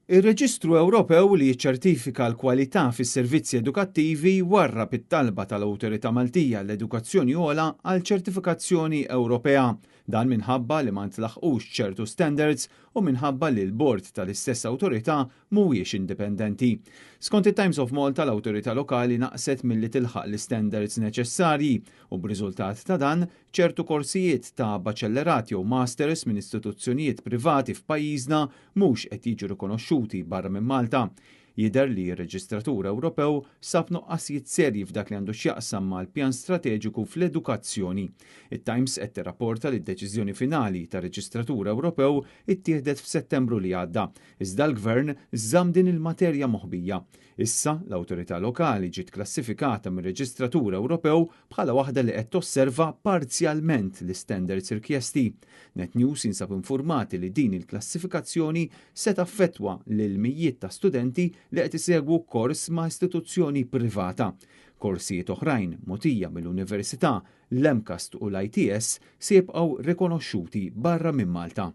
Ir-Reġistru Ewropew li jiċċertifika l-kwalità fis-servizzi edukattivi warrab it-talba tal-Awtorità Maltija għall-Edukazzjoni Ogħla għal ċertifikazzjoni Ewropea. Dan minħabba li ma ntlaħqux ċertu standards u minħabba li l-bord tal-istess awtorità mhuwiex indipendenti. Skont it-Times of Malta, l-awtorità lokali naqset milli tilħaq l-istandards neċessarji u b'riżultat ta' dan ċertu korsijiet ta' baċellerat jew masters minn istituzzjonijiet privati f'pajjiżna mhux qed jiġu rikonoxxuti barra minn Malta. Jidher li r-Reġistratur Ewropew sab nuqqasijiet serji f'dak li għandu x'jaqsam mal-pjan strateġiku fl-edukazzjoni. It-Times qed tirrapporta li d-deċiżjoni finali tar-Reġistratur Ewropew ittieħdet f'Settembru li għadda, iżda l-Gvern żamm din il-materja moħbija. Issa, l-awtorità lokali ġiet klassifikata mir-Reġistratur Ewropew bħala waħda li qed tosserva parzjalment l-istandards rikjesti. Net News jinsab infurmati li din il-klassifikazzjoni se taffettwa lil mijiet ta' studenti li qed isegwu kors ma' istituzzjoni privata. Korsijiet oħrajn mogħtija mill-Università, l-MCAST u l-ITS se jibqgħu rikonoxxuti barra minn Malta.